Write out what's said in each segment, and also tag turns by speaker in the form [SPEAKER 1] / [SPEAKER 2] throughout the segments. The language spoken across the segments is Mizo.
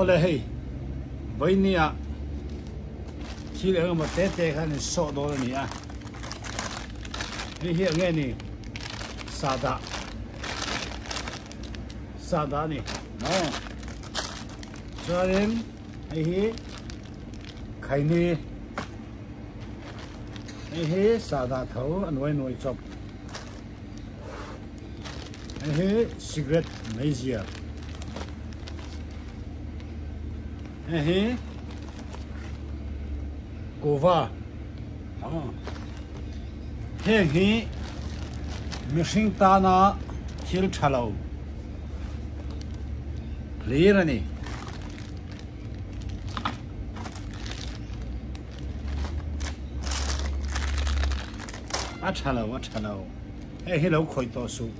[SPEAKER 1] Awle hei vawinia thil eng emaw te te khan in sawh dawn a ni a, hei hi eng nge ni sahdah sahdah a ni maw chuanin hei hi khaini hei hi sahdah tho a nuai nuai chawp. Hei hi cigarette meizial. Hei hi kuva. Heng hi mihring tana thil tha lo hlir a ni. A tha lo, a tha lo. Hei hi lo khawih tawh suh.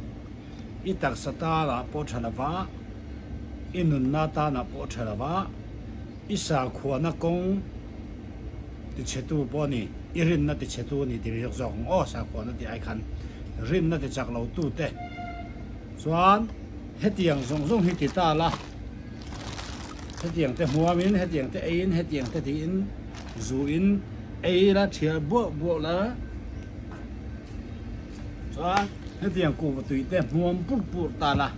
[SPEAKER 1] I taksa tanah pawh tha lova, i nunna tanah pawh tha lova, i sakhuana kawng tichhetu pawh a ni, i rinna tichhetu a ni ti zawk zawk ang aw, sakhuana tih ai khan rinna tichak lo tute chuan hetiang zawng zawng hi ti ta la, hetiang te hmuamin, hetiang te eiin, hetiang te tiin zuin ei la, thial buah buah la. Chuan hetiang kuhva tui te hmuam pur pur ta la,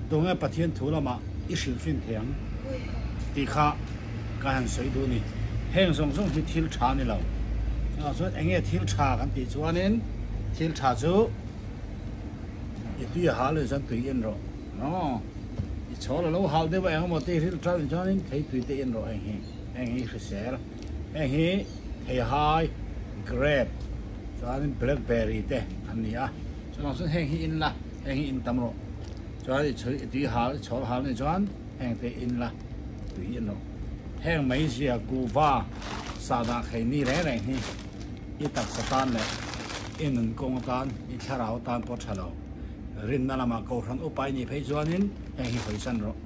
[SPEAKER 1] tunge Pathian thu lamah i hrilhfin thei ang tih kha ka han sawi duh a ni. Heng zawng zawng hi thil tha a ni lo. Chuvang chuan enge thil tha kan tih chuanin thil tha chu i tui a hal anih chuan tui en rawh. Aw, i chhawl a lo hal deuh a eng emaw te i hrilh ṭan anih chuanin thei tui te en rawh heng hi, heng hi hrisel. Heng hi theihai, grape, chuanin blackberry te an ni a, chuvang chuan heng hi in la, heng hi in tam rawh, chuan i chhui i tui hal i chhawl hal nih chuan heng te in la tui in rawh. Heng meizia kuhva sahdah khei ni reng reng hi i taksa tan leh i nun kawng atan i thlarau tan pawh tha lo. Rinna lamah kohhran upa i nih phei chuanin heng hi hawisan rawh.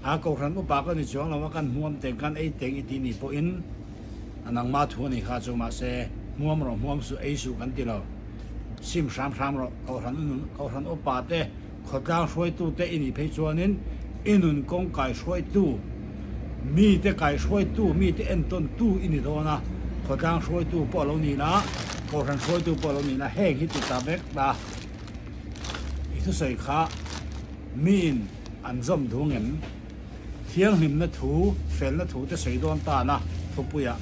[SPEAKER 1] A kohhran upa ka ni chuang lo a, kan hmuam teng kan ei teng i tih ni pawhin a nangma thu a ni kha chu mahse hmuam rawh hmuam suh ei suh kan ti lo. Sim hram hram rawh kohhran kohhran upa te khawtlang hruaitu te i nih phei chuanin i nun kawng kai hruaitu mi te kai hruaitu mi te entawn tu i ni dawn a, khawtlang hruaitu pawh a lo ni la kohhran hruaitu pawh a lo ni la heng hi ti ta vek ta i thusawi kha miin An zawm duh ngem? Thianghlimna thu, felna thu te sawi dawn tana thupuiah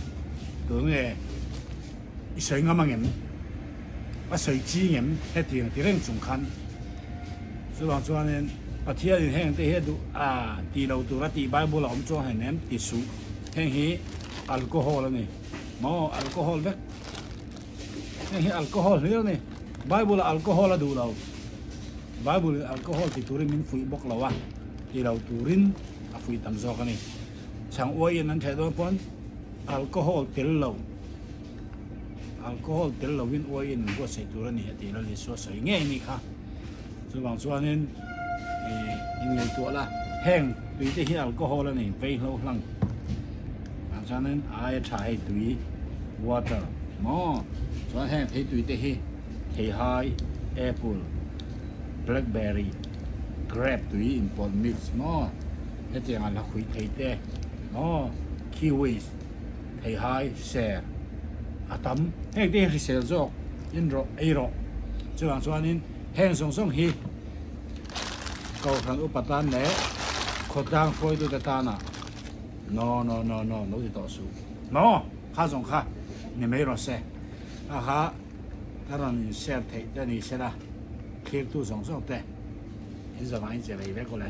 [SPEAKER 1] tu nge i sawi ngam angem? A sawi chi ngem? Hetiang ti reng chung khan chuvang chuanin Pathianin heng te hi a duh a ti lo tur a tih Bible a awm chuang hleinem em ti suh. Heng hi alcohol a ni maw? Alcohol vek. Heng hi alcohol hlir a ni. Bible ah alcohol a duh lo. Bible in alcohol ti turin min fuih bawk lo a, ti lo turin a fuih tam zawk a ni. Chhang uai in an theh dawn pawn alcohol tel lo, alcohol tel lo in uai in buatsaih tur a ni a tih Lal Isua sawi ngei ni kha. Chuvang chuanin ih inngaihtuah la, heng tui te hi alcohol a ni, veihlo hlang. Vang chuanin aia tha hei tui, water, maw? Chuan heng thei tui te hi Theihai, apple, blackberry, grape tui inpawlh mix maw hetiang an la khuih thei te maw kiwis, theihai, ser a tam heng te hi hrisel zawk in rawh ei rawh chuvang chuanin heng zawng zawng hi Kohhran upa tan leh khawtlang hruaitute tana no no no no lo ti tawh suh maw kha zawng kha ni mai rawh se a kha. Ka rawn in share theih te ni sela, thlirtu zawng zawng te in zavangin che vei vek ule.